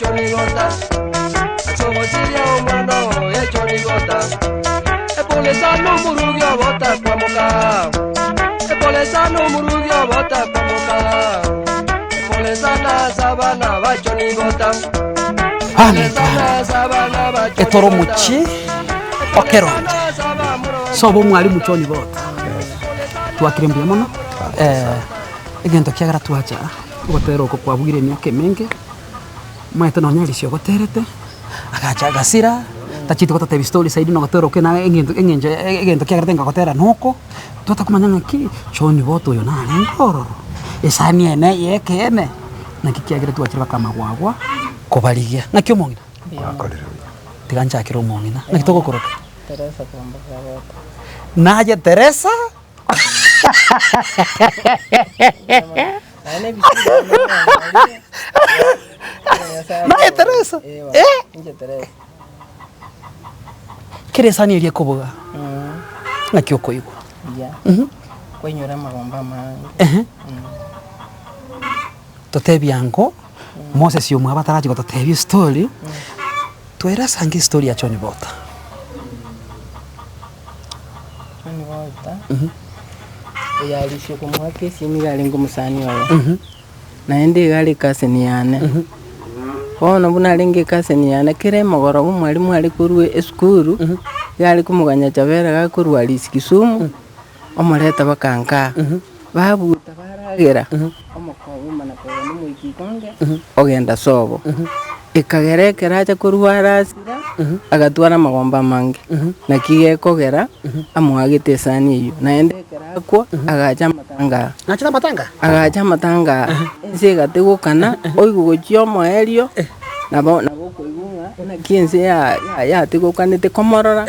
Chonigota Asogosiria omwana oye Chonigota Epolesa nomurugi obota kwamoka Epolesa nomurugi obota kwamoka Epolesa nasabana ba Chonigota Amen. Etoro omochie okeronche sobo omwalimu John Bota twakire mbuya mono egento kiagera twacha ogotera oko kwabugire emiaka emenge omanyete nonya Elisha ogoterete agacha agasira tacheti gototebia story zaidi na ogotera okwo na engento eng'encho egento kiagerete nkagotera noko totakomanya ng'aki John Bota oyo narenge ororo esani eye neye ekeene naki kiagera twachire mpaka amagwagwa kobarigia. Naki omong'ina? Gwakorire buya. Tiga nchakere omong'ina. Naki togokoroka? Teresa Kwamboka Bota. Naye Teresa? Naye nebisibwa bane Naye Teresa? Eh? Inche Teresa. Kera esani eria ekoboga, ng'aki okoigwa? Buya. Kwainyora amagombo amange. Ehe. Totebie ango, Moses omwabo atarachia gototebia estory, twerese ange estory ya John Bota. John Bota, oyo arisia komoaka esimi iga arenge omosani oye, naende iga are ecousin yane. Bono buna arenge ecousin yane, kera emogoroba omwalimu are korwa esukuru, iga are komoganya Chabera gakorwa Arisi Kisumu, omoreta baka nkaa, babuta baragera, omokoba omana kogenda omoika ikonge, ogenda sobo. Ekagera ekero acha korwa arasira, agatwara amagombo amange, naki gekogera amoagete esani eyio. Naende ekero akwa, agacha amatanga aa. Nachete amatanga? Agacha amatanga aa, ense egategokana, oigwe gochia omoerio, nabo nabo okoigwa ng'a naki ense ya- ya- yategokanete komorora.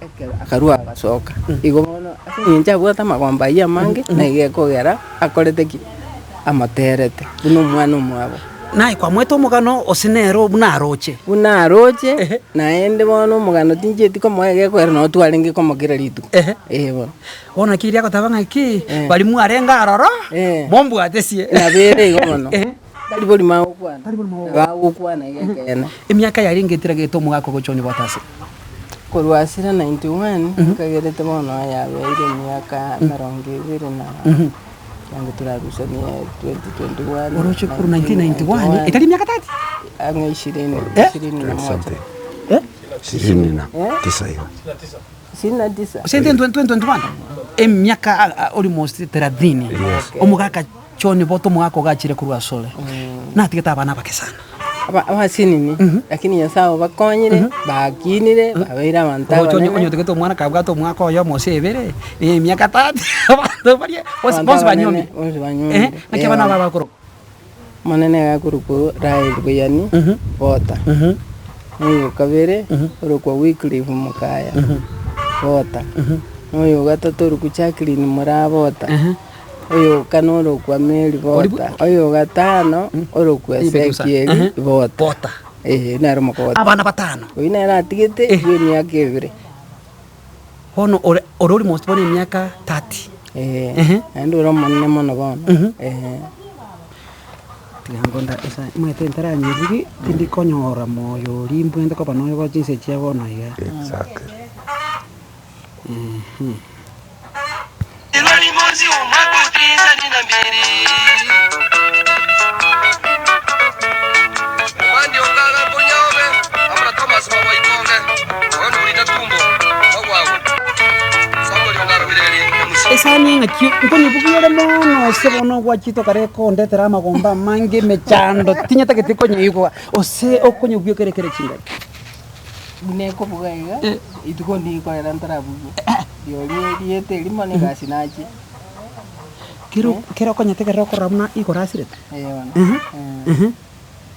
Ekero akarua agasoka. Igo bono ase eng'encho abwate amagombo ayio amange, na igo ekogera akorete ki? Amoterete buna omwana omwabo. Naye kwamoete omogano ose nere buna aroche. Buna aroche, naende bono omogano tinchieti komoa egekogera nabo twarenge komo kera rituko. Eeh bono. Bono naki riria agoteba ng'aki, baria mwarenge aroro, mombwatesie. Nabo ere igo bono. Tari borimo agokwana, nabo agokwana iga ekeene. Emiaka yarenge etiragete omogaka ogocha onyobwate ase. Korwa asira 91 nkagerete bono yabeire emiaka emerongo ebere na kiango torarusanie 2021 Oroche korwa 1991 etari emiaka 30? Ang'e ishirini, Eh? ishirini na moja. Something. Eh? Ishirini na tisa iga. Ishirini na tisa. Gose intwe 2021? Emiaka a- a- almost thelathini. Yes. Omogaka John bote omogaka ogachire korwa asore, natigete abana abake sana. Aba- abasinini lakini Nyasaye obakonyire bakinire babeire abanto Oroche onye abanene. onye otagete omwana kabwate omwaka oyomo ase ebere, na emiaka thirty abanto baria bonsi Abanto bonsi abanene, banyomire. bonsi banyomire. Ehe, naki abana Eh, aba bakorokwa? Omonene iga akorokwa Rael Boyani Bota, na oyo okabere orokwa Wycliffe Mokaya Bota, na oyo ogatato orokwa Jacqueline Moraa Bota. Oyo o kane orokwa Meri Bota, oyo o gatano orokwa Ezekieli Bota. Ee, nere omokogoti. Abana batano. Oyio nere atigete bw'emiaka ebere. Bono ore ore almost bono emiaka 30. Ee, Ehe. naende ore omonene mono bono. Ee. Tiga ngonda esa omanyete ntaranyebiri tindi konyora moyo oria mbwenerete koba noyo gocha chinsa echi chia bono iga. Exactly. Esani ng'aki nkonyebugia ere mono ase bono gwachete okare kondetera amagomba amange emechando tinyatagete konyeigwa ose okonyebugia kere kere chingaki. Buna ekobuga iga, rituko ndikorera ntarabugia, rirorio erieta erimo na egasi nachie. Kero kero okonyetegerera okorora buna igoro asirete. Eh bono, eh,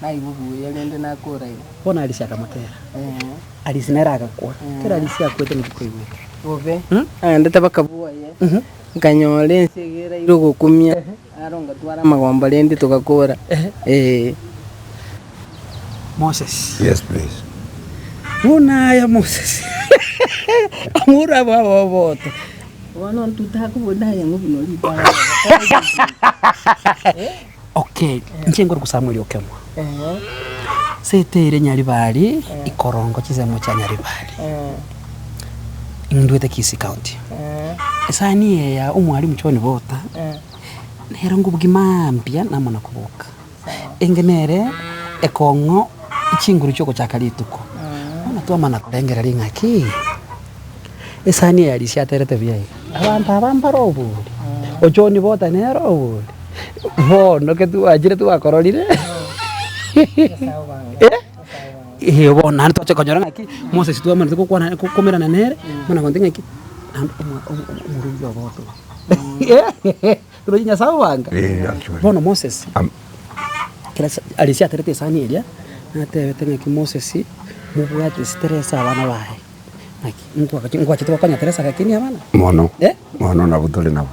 naigwa buya rende nakora igo. Bono Arisi akamotera, Eh. Arisi nere agakwa, kero Arisi akwete naki koigwete? Bobe, naendete bakabuoye, nkanyora ense iga eraire ogokumia, aro ngatwara amagombo rende togakora, eh. Moses. Yes please. Buna aye Moses, amura abo abobote. Bono ntutakoboria aye ng'o buna oritang'ani. Okay, inche ngore Samuel Okemwa. Seteire Nyaribari, ikorongo chinsemo chia Nyaribari. Indwete Kisii County. Esani eye ya omwalimu John Bota, nere ngobugia mambia namana koboka. Enge nere ekong'o chinguru chiogochaka rituko. Bono twamana korengereria ng'aki, esani eye Arisi aterete buya iga, abanto aba mbare obori, o John Bota nere obori, bono ketwachire twakororire eh, bono naende twacha konyora ng'aki, Moses twamanete gokwana komerana nere, buna gontebia ng'aki, naende omorugi ogotoa. Torochi Nyasae obanga? Eh, actually. Bono Moses, Am- kera sa- Arisi aterete esani eria, natebete ng'aki Moses, mobwate stress abana baye, ng'aki nkwa- nkwachete gokonya Teresa gakini abana? Mono, Eh? mono nabwo tore nabwo.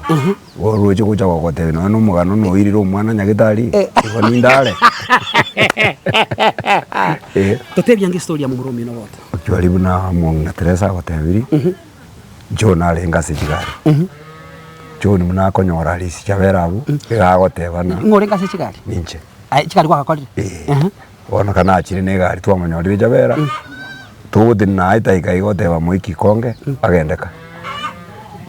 Oroche gocha gogotebia nonya na omogano noirire omwana nyagetari, igo nindare. Eh. Totebia ange estory ya momura omino bote. Actually buna omong'ina Teresa agotebirie, John arenge ase chigari. John buna akonyora Alice Chabera abwo, iga agoteba ng'a Ng'o orenge ase chigari? ninche. Aye chigari gwagakorire? Ee. Ehe. Bono ka nachire na egari twamonyorire Chabera, togotenena aye edaika iga goteba moiki konge, agende ka.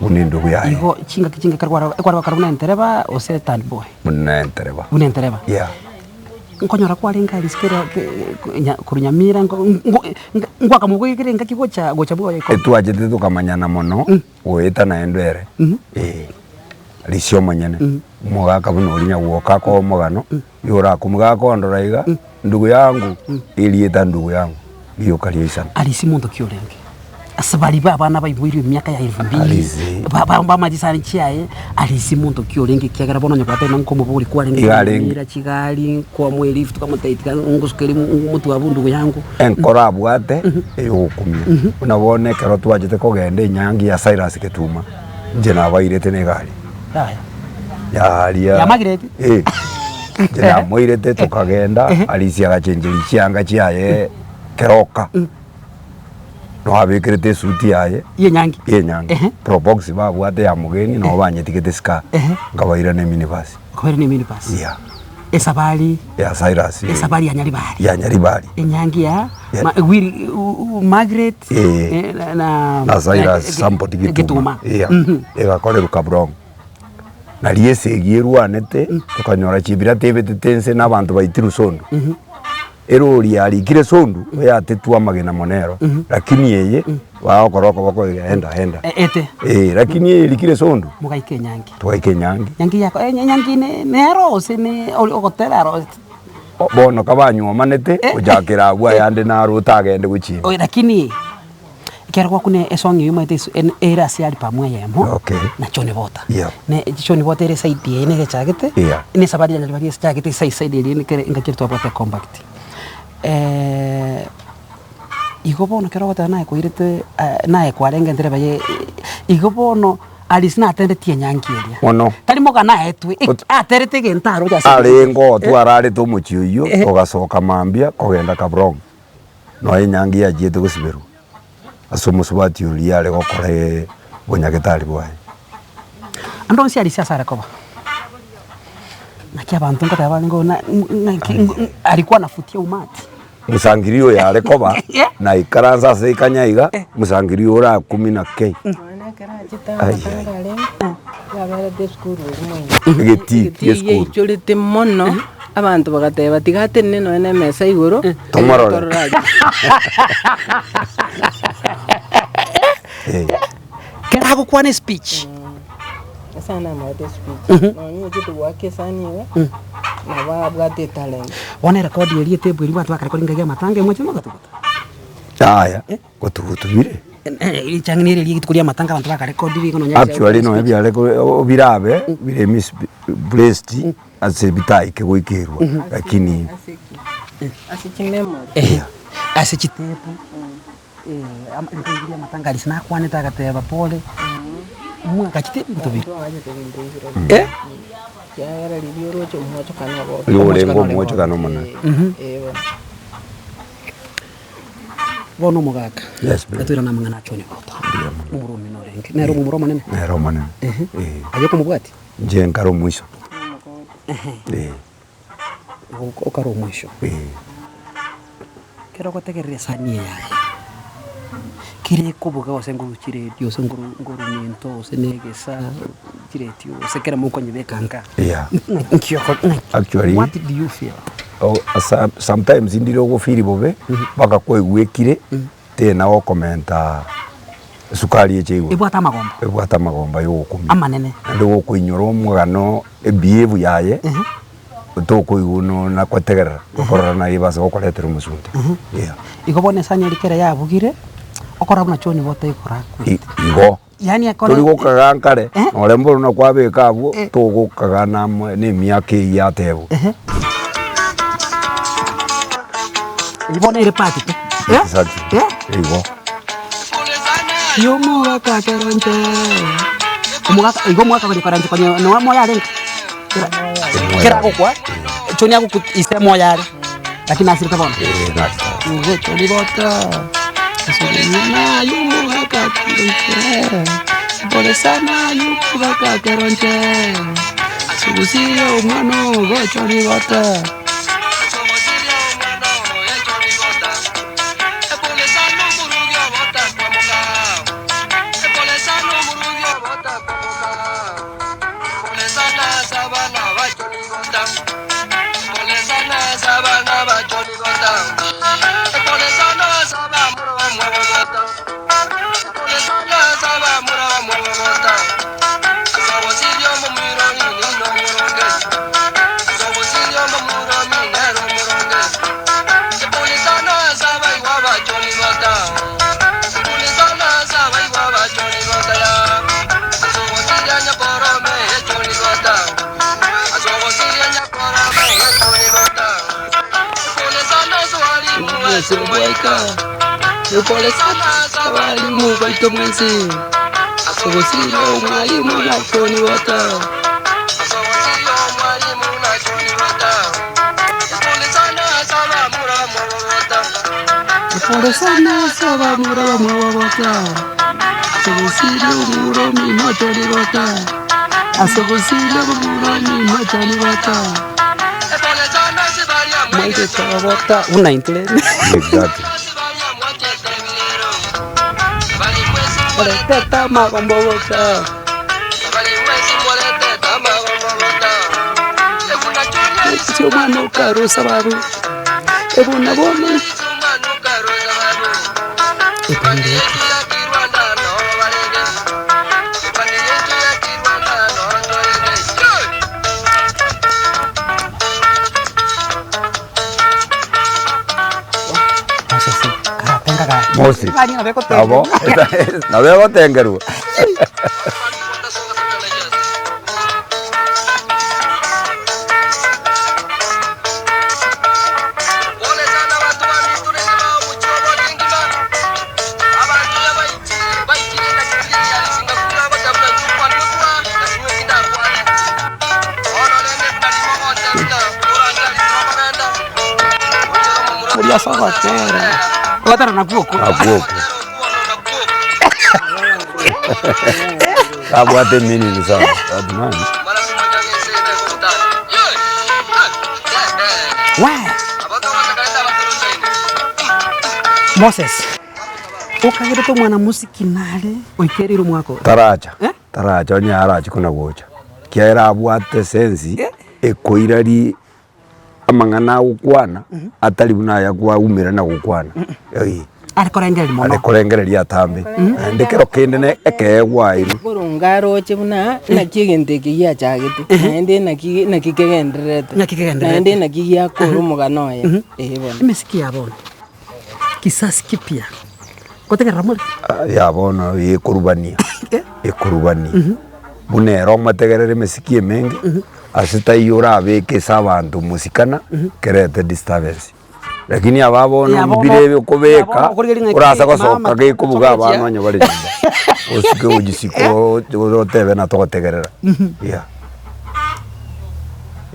Buna endugu yaye. Igo chingaki chinge ekero kware ekware gokora buna entereba gose third boy? Buna entereba. Buna entereba. Yeah. Nkonyora kwarenge aria isiko ere korwa Nyamira ngwakamogoikire engaki gocha gocha bwoye iko. Etwachete tokamanyana mono goeta naende ere eh, risia omonyene omogaka buna oria nyagwoka akoe omogano igo orakumwe gakondora iga ndugu yangu erieta ndugu yangu rioka riaisana. Arisi monto ki orenge? Ase baria ba abana baiboirwe emiaka ya elfu mbili, Arisi. ba- ba- bamache chisani chiaye, arisi monto ki orenge ekiagera bono onye gwateba ng'a nkomobori kwarenge Iga arenge. Nyamira chigari, nkwamoa elift okamotebia tiga ngosukeri motwe abwo ndugu yangu. Enkoro abwate eyogokumia. Buna bono ekero twachete kogenda enyangi ya Cyrus Getuma, inche nabairete na egari. Yaya. Yaria. Ya Margaret? Eh. Inche namoirete tokagenda, Arisi agachencheria chianga chiaye keroka. Nabo abekerete esuti yaye Y'enyangi. y'enyangi, Ehe. probox babwate ya mogeni nabo banyetigete sika, Ehe. nkabaira na eminibus. Nkabaira na eminibus. Yeah. Esabari. Ya Cyrus. Esabari ya Nyaribari. Ya Nyaribari. Enyangi ya Yeah. Ma, Willy, u, u, Margaret Eh. eh, na, na, na Cyrus eh, somebody Gituma. Gituma. Yeah. Mhm. Egakorerwa Kabrong. Nario esegi erwanete, tokanyora chibira tebetete inse na abanto baitirwe sondu. Erori yarikire sondu, yatetwe amagena mono ero, lakini eye, bagokora okoboko iga enda enda. E- ete. Eh, lakini eye erikire sondu, Mogaika enyangi. twaika enyangi. Enyangi yako enyangi ne nero gose ne ori ogotera aro Bono kabanywomanete, gochakera abwo ayande naro otagende gochia. Oye lakini. Ekero gwakuna esong eyio omanyete es- en- ere ase album eyemo, Okay. na John Bota. Yeah. Ne John Bota ere eside eye nigo echagete, Yeah. na esabari ya Nyaribari echagete ase eside eria ekere engaki eria twabwate ecompact. Igo bono ekero ogoteba naye koirete naye kwarenge entereba ye igo bono Alice natendetie enyangi eria. Mono. Tari mogana aetwe, Ot- aterete egento aroche ase Arenge oo twararete omochie oyio, togasoka mambia kogenda Kabrong. Nonya enyangi yachiete gosiberwa ase omosubati oria are gokora obonyagetari bwaye. Ande onsi arisia ase are koba, naki abanto nkoteba barenge oo na ng'aki alikuwa anavutia umati. Mosangiri oyo are koba, naikaranse ase ekanya iga, mosangiri oyo orakumi na kei. Nonya ekero achete Ai, amatanga arenge, yaberete esukuru eria moino. Egetii gie esukuru. Yaichorete mono, abanto bagateba tiga atenene nonya na emesa igoro, Tomorore. torore aria. Eh. Kero agokwana espeech. Ase namanyete espeech, nonya ochete goaka esani iga, nabo abwate etalent. Bono erekodi eria etebwa eria bwate bakare koringa eria amatanga emwache mogatuguta. Yaya, gotugutu bire. Richang'ani ere eria rituko ria amatanga abanto bakarekodire igo nonya Actually nonya biare ko birabe bire misplaced ase bitaike goikerwa lakini Ase ki? Ase chimemory. Eh, ase chitepu, rituko ria amatanga aria nakwanete agateba pole, mwaka chitepu tobere. Twagachete ebinto ebio. Eh? Kiagera riria oroche omwochokano obo. Igo orenge omwochokano omonene. Eh, bono. Bono omogaka, Yes, baby. gatoirane amang'ana achone gota, omorwa omino orenge, nere omomura omonene? Nere omonene, eh. Aye okomobwatia? Inche nkare omoiso. Eh. Okare omoiso. Eh. Ekero ogotegerera esani eye yaye, kera ekobuga gose nkoru chiredio gose nkoru nkoru minto gose na egesa chiredio gose kera mokonyebeka nka, Yeah. nki oko ng'aki Actually, what do you feel? o- asa- sometimes ndire ogofeel bobe, mpaka kwaigwekire, tena gokomenta esukari eche igoro. Ebwate amagombo. Ebwate amagomba ya ogokumia. Amanene. Naende gokoinyora omogano ebehave yaye, tokoigwa no nagotegerera, okorora naye ebase gokoretera omosunte, yeah. Igo bono esani eria kera yabugire, okora buna choni botaigora akwe. Igo. Yaani ekore. Tori gokaga nkare, Eh. nore mboro na kwabeka abwo, Eh. togokaga na emiaka eyio yatebwa. Ehe. Eyio bono ere part pe. Eh? Exactly. Eh? Igo. Yomogaka keronche. Omogaka igo omogaka konya koranche konya noa moyo arenge. Kera kera agokwa, choni agokwa ise moyo are, lakini asirete bono. Eh, nasirete. Igo tori bota, asugunyana yomogaka keronche. Pole sana yomogaka keronche. Sugusia omwana ogo choni bota. Buna intwe rende. Exactly. Oretete amagombo gocha. Omwana okarusa baru. Ebuna bono. Moses. Nabo, nabo egotengerwa. Ogotera nakwo okwo. Nakwo okwo. Kabwate meaning sana. That man. Why? Moses. Okagerete omwana mosiki nare oikereire omwaka oyo. Taracha. Eh? Taracha onye arache kona gocha. Ekiagera abwate sense Eh? ekoirari amang'ana agokwana atari buna aya kwaumera na gokwana. Ee. Are korengereria mono. Are korengereria atambe. Naende kero kende ne ekeegwa airwe. Boronge aroche buna naki egento eke giachagete, naende naki naki kegendererete, Naki kegendererete. naende naki giakora omogano oye, eeh bono. Emesiki ya bono, kisasi kipya, ngotegerera more? Ah, ya bono ekorubania, ekorubania. Buna ere omotegerere emesiki emenge, ase taiyo orabeke ase abanto mosikana, kerete disturbance. Lakini aba bono Ya bono- mbire ya bono okobeka, okorigereria ng'a orase ki- gosoka mama, gekobuga soka abana gochia. onye bare nyomba. Osike ojisike otebe na togotegerera, yeah.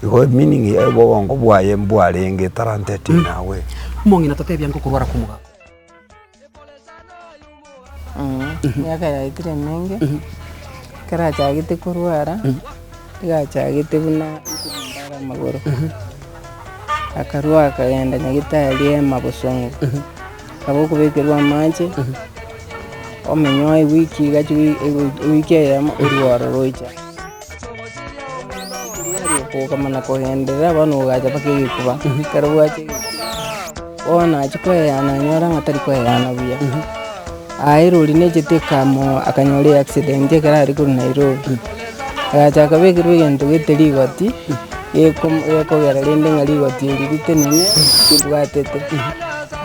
Igo meaning ya obongo bwaye mbwarenge talented in a way. Omong'ina totebia ngokorwara kwa omogaka. Emiaka yaetire emenge, ekero achagete korwara, nigo achagete buna okobumbara amagoro. Akarua akagenda nyagetari ema bosongo, akaba okobekerwa amache, omenyoa ewiki iga chiwi ewiki eyemo orwo ororo oicha. Okamana kogenderera bono ogacha mpaka egekuba, ekero bwacha egekuba, bono achia koeyana anyora ng'a tari koeyana buya. Aye erori nechete ekamoa akanyora eaccident ekero aria korwa Nairobi, agacha akabekerwa egento gete rigoti, gekogera rende ng'a rigoti eri ritenene ribwatete.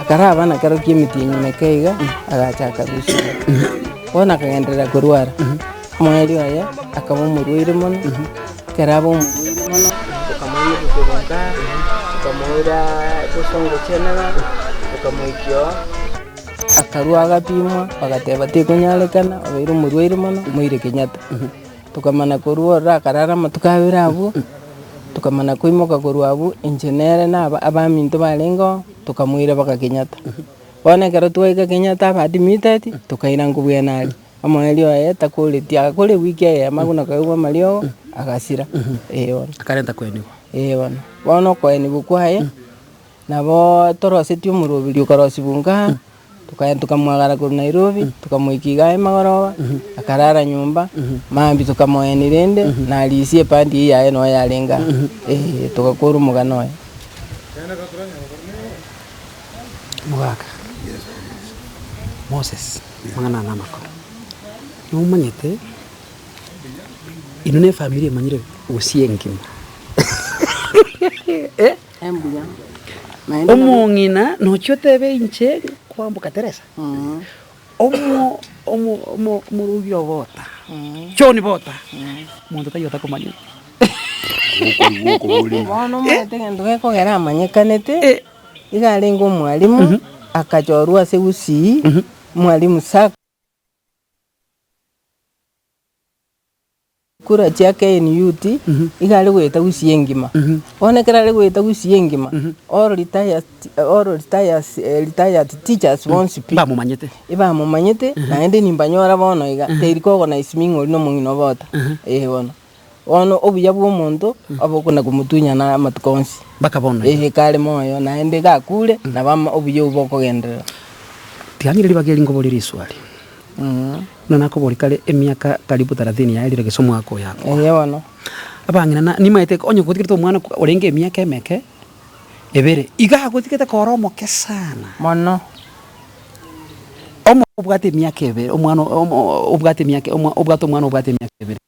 Akaraba na kero kia emetienyi meke iga, agacha akarusiwa. Bono akagenderera korwara, omoerio oye akaba omorwaire mono, ekero aba omorwaire mono, tokamoimokia korwa nkaa, tokamoira bosongo general, tokamoikia oo. Akarua agapimwa, bagateba tekonyarekana, obeire omorwaire mono, moire Kenyatta. Tokamana korwa ororo akarara amatuko abere abwo, tokamana koimoka korwa abwo, inche nere na aba abaminto barenge oo, tokamoira mpaka Kenyatta. Bono ekero twaika Kenyatta aba admitted, tokaira nkobwena aria, omoerio oye takoreti agakora ewiki eyemo buna koegwa amariogo, agasira, eh bono. Akarenta koenigwa. Eh bono, bono okoenigwa kwaye. Nabo torosetie omoroberi okarosibwa nkaa, tokagenda tokamwagara korwa Nairobi, tokamoikia igaa emagoroba, akarara nyomba, mambia tokamoenia rende, na arisia epandi eyio yaye noo yarenge aa, eh, togakora omogano oye. Omogaka, Moses, amang'ana aya namakoro. Nomanyete, inwe na efamiri emanyire gusii engima. Embuya. Naende nabo. Omong'ina nochia otebe inche kwamboka Teresa, omo omo omo omorugi o bota, John Bota, monto taiyo otakomanyeti. Bono omanyete egento gekogera amanyekanete, iga arenge omwalimu, akachorwa ase Gusii, Mwalimu Sacco. Kura chia KNUT iga are goeta gusii engima. Bono ekero are goeta gusii engima, all retired all retired retired teachers bonsi pi, Mbamomanyete. ebamomanyete naende nimbanyora bono iga, they recognize me ng'a oria nomong'ina obota, eh bono. Bono obuya bwa omonto, obokona komotunyana amatuko onsi. Mpaka bono iga. Eh kare moyo, naende gakure, nabo ama obuya obwo bokogenderera. Tiga ng'ire ribaga eri nkoborie riswali. Buna nakoboria kare emiaka karibu thelathini yaerire gose omwaka oyo akwa. Eeh bono. Abang'ina na nimaete onye gotigete omwana orenge emiaka emeke ebere, iga agotigete kore omoke sana. Mono. Omo obwate emiaka ebere, omwana omo obwate emiaka obwate omwana obwate emiaka ebere.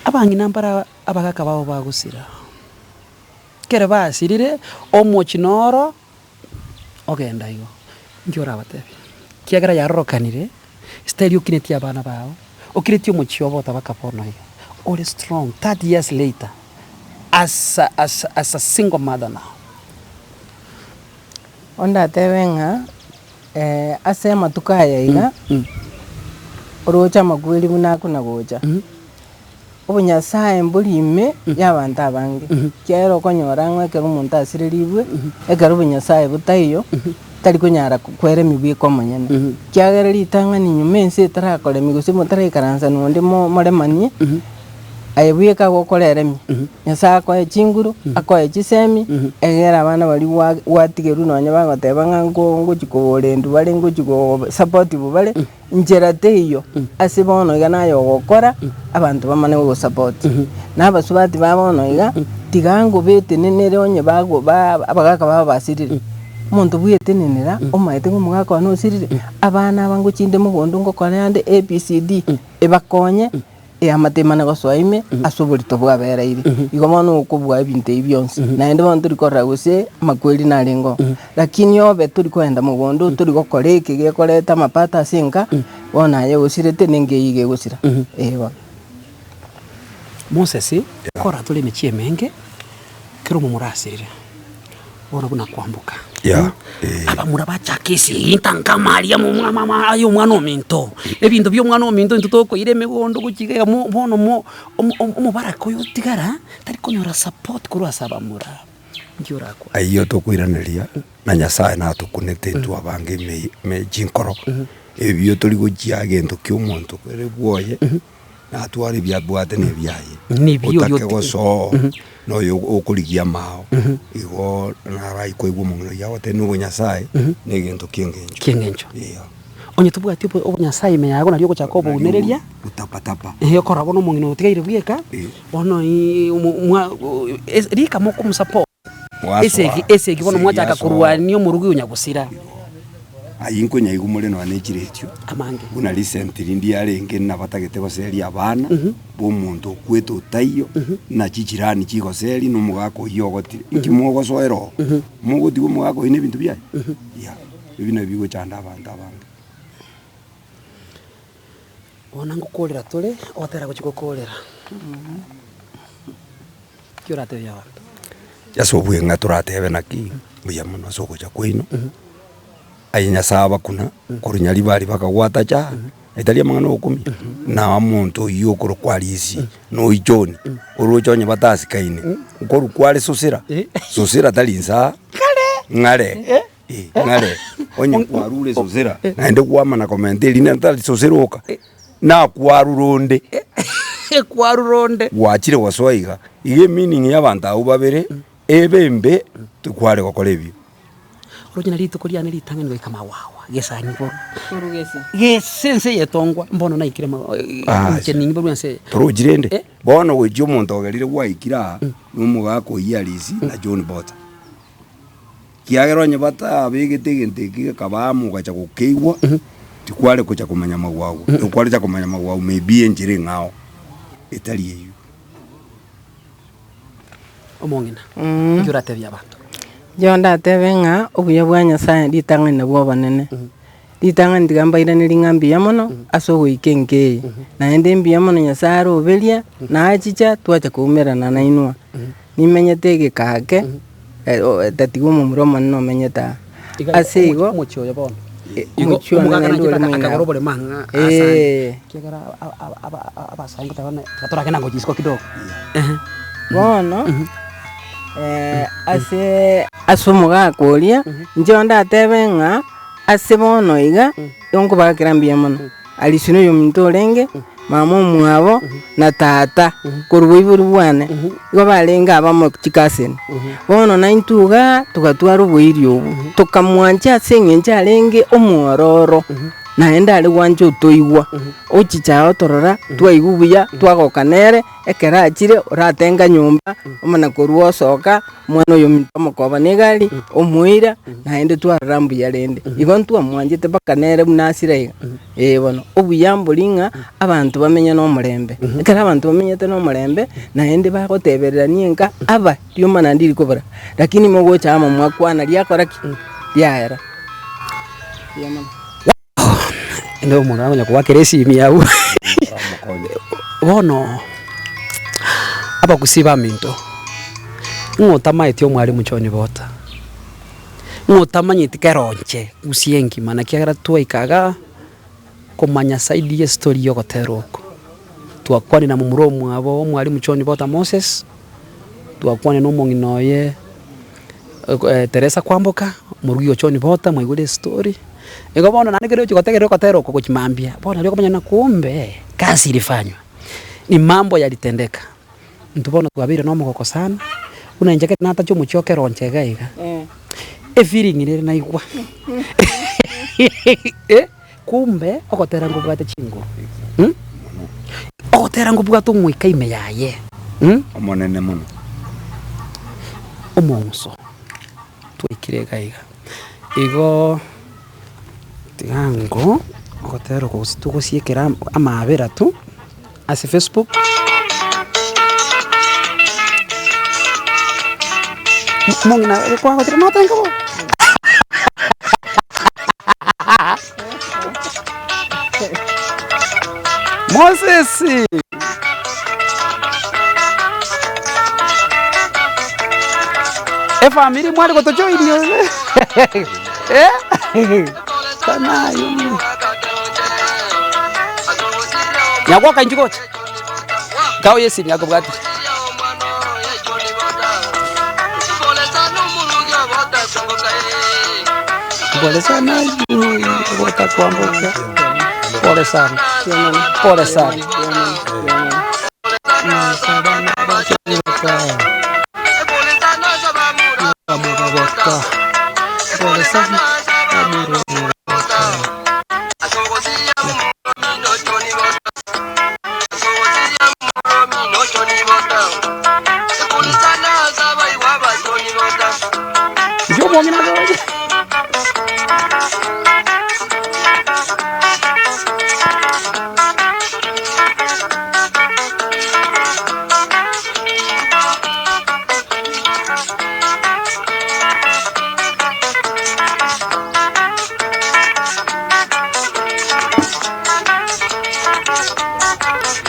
Abang'ina mbare abagaka babo bagosira, ekero basirire, omochie noro ogenda igo, inki orabatebie? Ekiagera yarorokanire, style okinetie abana bao, okinetie omochie obo otabaka bono iga, ore strong 30 years later as a as a as a single mother now. Ondatebe ng'a ase amatuko aya iga, oroche amakweri buna akona gocha, obonyasae mbori ime y'abanto abange, ekiagera okonyora ng'a ekero omonto asirerigwe, ekero obonyasae botaiyo, tari konyara kweremia bweka omonyene. Ekiagera ritang'ani nyuma ense etarakoremia gose motaraikaransa nonde mo moremanie, aye bweka gokora eremia. Nyasae akoe chinguru, akoe chisemi, egere abana baria gwa gwatigerwe nonye bagoteba ng'a nko ngochi korendwa bare ngochi go supportiwa bare, nchera teiyo ase bono iga naye ogokora, abanto bamane gogosupport. Na abasubati ba bono iga, tiga ngobetenenere onye bago ba abagaka babo basirire, omonto bwetenenera omaete ng'a omogaka one osirire, abana aba ngochinde mogondo ngokore ande ABCD, ebakonye. Eamate emane gosoa ime ase oborito bwabereire. Igo bono okobua ebinto ebi bionsi. Naende bono tori korora gose amakweri narenge oo. Lakini obe tori kogenda mogondo, tori gokora eke gekoreta amapato ase enka, bono aye osirete na enka eyio iga egosira. Ee bono. Moses, kora tore emechie emenge, kera omomura asirire. Bono buna kwamboka, Yeah, eh. abamura bachaka esegi ntanka amaria mo mwa mama aye omwana ominto, ebinto bia omwana ominto intwe tokoira emegondo gochia iga mo bono mo omo omobaraka oyo otigara, tari konyora support korwa ase abamura, nki orakwane? Ayio tokoiraneria, na Nyasaye natokunete intwe abange ime ime chinkoro, ebio tori gochia egento kia omonto kere bwoye, natware ebi abwate na ebiaye, Nebio oria otake oti- gosoa. Na oyo okorigia amao, igo naraikoigwe omong'ina oyio agotebia na obonyasae na egento ki'engencho. Ki'engencho. Eeh. Onye tobwati obo obonyasae ime yago nario ogochaka obounereria, Gotapatapa. eeh okorora bono omong'ina oyo otigaire bweka, Eh. bono ii omo mwa ese rika mokomosupport, Mwasoa, esegi esegi bono esegi mwachaka yasoa. korwania omorugi o nyagusira. Igo. Ayio nkonyaigwa more nonya ne chiretio, Amange. buna recently ndiarenge nabatagete goseria abana. Bw'omonto okwete otaiyo, na chichirani chigoseri, na omogaka oyio ogotire. Inki mogosoera oo? Mogotiga omogaka oyio na ebinto biaye? Yeah, ebi nabio bigochanda abanto abange. Bono ngokorera tore, ogotera gochia gokorera. Ki oratebie abanto? Ase obweng'a toratebe naki, mbuya mono ase ogocha kwaino, aye Nyasae abakuna, korwa nyaribari bakagwatacha. Etari amang'ana ogokumia, na omonto oyio okorokwa Arisi, na oyio John, oroche onye batasikaine, nkorokwa are Sosera, Sosera tari inse aa, ng'are, eh, ng'are, onye kwarure Sosera, naende kwamana komenta erinde tari Sosera oka, nakwarure onde, Kwarure onde. gwachire gosoa iga, iga emeaning ya abanto abwo babere, ebe embe, tikware gokora ebio. Oroche na rituko riane ritang'ani goika magwagwa, gesa nyigoro. Korwa gese. Gese ense eyetongwa, mbono naikire ma Ah, inche ning'iborwe ense eye. Torochi rende, Eh. bono gochia omonto ogerire gwaikire aa, na omogaka oyio Arisi na John Bota. Kiagera onye batabegete egento eke gekaba amo ogacha gokeigwa, tikware gocha komanya magwagwa, okware gocha komanya magwagwa maybe enchera eng'ao etari eyio. Omong'ina, inki oratebie abanto? Inche ndatebe ng'a obuya bwa Nyasaye ritang'ani nabwo obonene. Ritang'ani tiga mbairanerie ng'a mbuya mono ase ogoika enka eye. Naende mbuya mono Nyasaye aroberia, nachicha twacha koumerana nainwe. Nimenyete egeka ake, tatiga omomura omonene omenyete aa. Ase igo, Omochie oyo bono. Igo omochie one omogaka naende nachete ore moino akagora aba. oboremo ang'e asande. Eeh. Ekiagera abasae ngoteba buna tiga toragende gochia isiko kidogo. Ehe. Bono, ase ase omogaka oria, inche ndatebe ng'a ase bono iga, igo nkobakera mbuya mono. Alice na oyominto orenge, mama omwabo, na tata, korwa boibori bwane, igo barenge abamo chikaseni. Bono naintwe igaa, togatwara oboiri obwo, tokamwancha ase eng'encho arenge omwororo, naende are gwancha otoigwa, ochicha aa otorora, twaigwa buya, twagoka nere, ekero achire, oratenga nyomba, omana korwa osoka, omwana oyo ominto omokoba na egari, omoira, naende twarora mbuya rende. Igo ntwamwanchete mpaka nere buna asire iga, eh bono, obuya mbori ng'a abanto bamenye na omorembe. Ekero abanto bamenyete na omorembe, naende bagotebererania enka, aba rioma naende rikobora, lakini mogocha amo mwakwana riakora ki? Riaera. Mbuya mono. Ende omonto nakonya kogoakera esimi abwo bono abagusii baminto, ng'o otamaeti omwalimu John Bota? Ng'o otamanyeti keronche gusii engima naki ekero twaika igaa komanya side ya estory ya ogotera oko. Twakwanire na momura omwabo omwalimu John Bota Moses, twakwanire na omong'ina oye. Teresa kwamboka, omorugi o John Bota, mwaigure estory. Igo bono naende ekero ogochia gotegerera ogotera oko gochia mambia, bono nario okomanya ng'a kumbe kazi ilifanywa, ni mambo yalitendeka. Intwe bono twabeire na omogoko sana, buna inche ekero natacha omochie o Keronche iga iga, efeeling nere naigwa kumbe ogotera nkobwate chinguru, ogotera nkobwate omoika ime yaye. Omonene mono. Omong'uso twaikire iga iga, igo tiga ango ogotera oko gose togosiekera amaabera tu ase facebook. Omong'ina kwagotera notenga bo. Moses! Efamiri mware gotojoinia ase eh? Tanayo muna. Nyagwoka inchuo gocha. Kaoye esimi akobwatire. Pole sana Bota kwamboka. Pole sana. Pole sana. Inche omong'ina roche.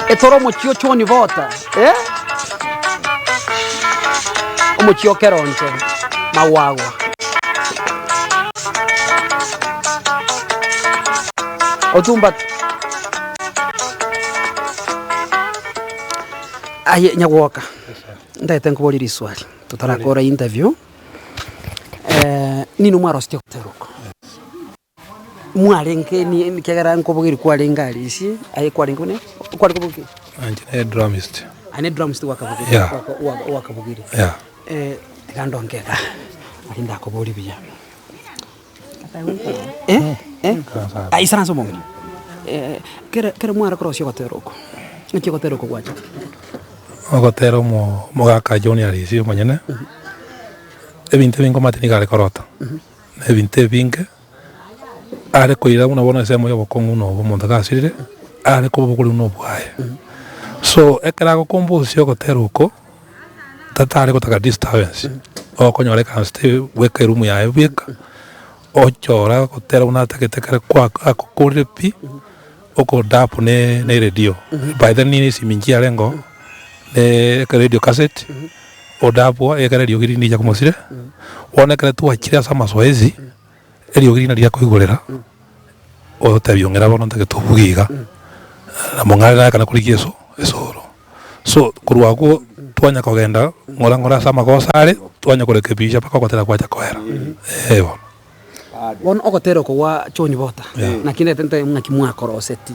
Etore omochie o Chonibota, eh? Omochie o Keronche, Magwagwa. Otumbate. Aye Nyagwoka, ntagete nkoborie riswali totarakora interview, nini mwarosete gotera oko? Mwarenge ni ekiagera nkobogeria kwarenge aria isi, aye kwarenge buna kware kobogeria ki? Inche ne drumist. Aye ne drumist gwakabogeria Yeah. waka- waka- wakabogeria. Yeah. Tiga ndonge igaa, nari ndakoborie buya. Eh, eh, ah, isaransa omong'ina. Kere kere mware korosia ogotera oko, naki ogotera oko gwachete? Ogotera omo omogaka John Arisi omonyene, ebinto ebinge omanyete nigo are korota, na ebinto ebinge are koira buna bono ensemo ya obokong'u na obo omonto gasirire, are kobogoria buna obwaye. So ekero agokombosia ogotera oko, tatare gotaka disturbance, okonyora ekansete bweka eroom yaye bweka, ochora gotera buna atagete ekero kwa agokorire pi, okodapu ne ne eredio, by then nigo esimi nchiarengeo, ne radio cassette, odapwa ekero eriogi rinde riacha komosire, bono ekero twachire ase amazoezi, eriogi rinde riakoigorera, ogotebia ong'ira bono ntagete obuge iga, na mong'are naye ekana korigia eso esoro. So korwa abwo twanya kogenda ng'ora ng'ora ase amagoso are, twanya korekebisha mpaka ogotera gwacha koera, eh bono. Bono ogotera oko gwa John Bota, naki ndete ntoe ng'aki mwakoroseti?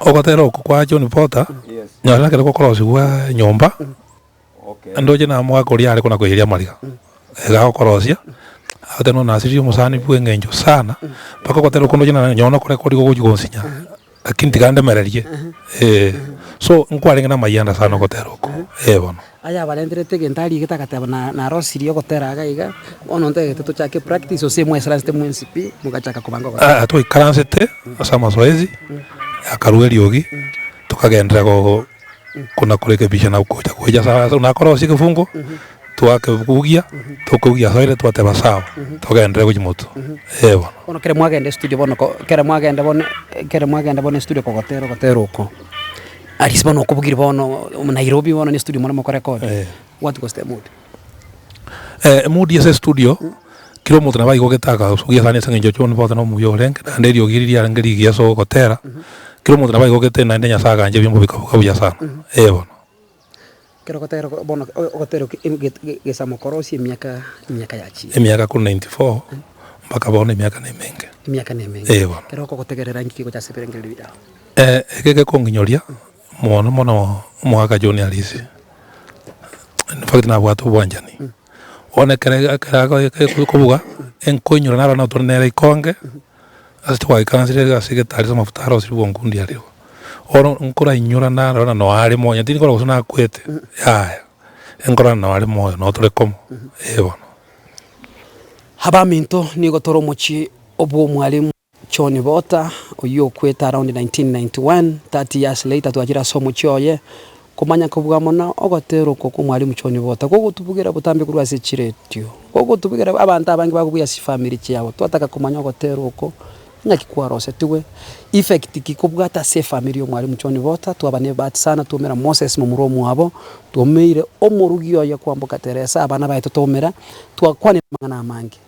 Ogotera oko kwa John Bota, nonye ekero gokorosiwa nyomba, ndoche namwaka oria are kona koiyeria amariga, iga agokorosia, agotebi nonya nasirie omosani bwa eng'encho sana, mpaka ogotera oko ndoche nonye nokorekodi gogochia gonsinya, lakini tiga ndemererie, eh. So nkwarenge na amayianda sana ogotera oko, eh bono. Aye abarenterete egento arigete agateba na narosirie ogotera iga iga, bono ntagete tochake practice gose mwaisaransete mwensi pi, mogachaka kobanga ogotera. Ah, twaikaransete ase amazoezi, akarua eriogi, tokagenderera go kona korekebisha na gocha gocha ase ase nakorosia egefungo, twakebugia, tokobugia asoire twateba sawa, togenderere gochia motwe, eh bono. Bono ekero mwagenda estudio bono ko ekero mwagenda bono ekero mwagenda bono estudio kogotera ogotera oko, aria ase bono okobugirie bono Nairobi bono na estudio mono mokorecord, what was the mood? Emood ase estudio, kera omonto nabo aigogete agasugia sana ase eng'encho John Botha na omuya orenge, naende eriogi riria riarenge rigiya ase ogotera, kera omonto nabo aigogete naende Nyasaye agancha ebiombe bikabuga buya sana, eh bono. Ekero ogotera bono ogotera oke gesamokorosia emiaka emiaka yachire. Emiaka korwa 94 mpaka bono emiaka na emenge. Emiaka na emenge. Eh bono. Ekero okogotegerera inki kegocha ase ebirengererio biao? Eke gekong'inyoria mono mono omogaka John Arisi, in fact nabwate obwanchani, bono ekere ekere akobuga, enkoinyora naro notore nere ikonge, ase twaikaransire ase egetari ase amafuta arosirie bwankundi aria igo. Bono nkorainyora narora nonya are moyo, tindi korora gose nakwete, yaya, nkorora nonya are moyo noo tore komo, eh bono. Abaminto nigo tore omochie obw'omwalimu. John Bota, oyio okwete around 1991, 30 years later twachire ase omochie oye, komanya kobua mono ogotera oko kwa omwalimu John Bota gogotubugera botambe korwa ase chiretio, gogotubugera abanto abange bakobuya ase chifamiri chiabo, twataka komanya ogotera oko ng'aki kwarosetigwe, effect ki kobwate ase efamiri ya omwalimu John Bota, twaba ne ebahati sana twomera Moses momura omwabo, twomeire omorugi oye kwamboka Teresa, abana baye totomera, twakwanire amang'ana amange.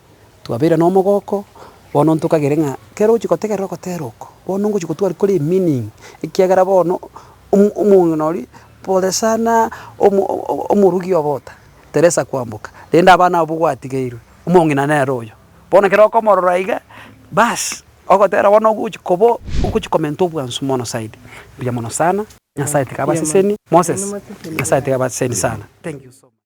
Twabeire nomogoko, bono ntokagere ng'a kero ogochia gotegerera ogotera oko, bono ngochia gotwara kore emeaning, ekiagera bono omo omong'ina oria pole sana omo omorugi obota, Teresa kwamboka, rende abana abwo gwatigeirwe, omong'ina nere oyo. Bono ekero okomorora iga, baas, ogotera bono ogochi koba ogochi komenta obwansu mono zaidi. Mbuya mono sana, Nyasaye tiga abasesenie, Moses, Nyasaye tiga abasesenie sana, thank you so much.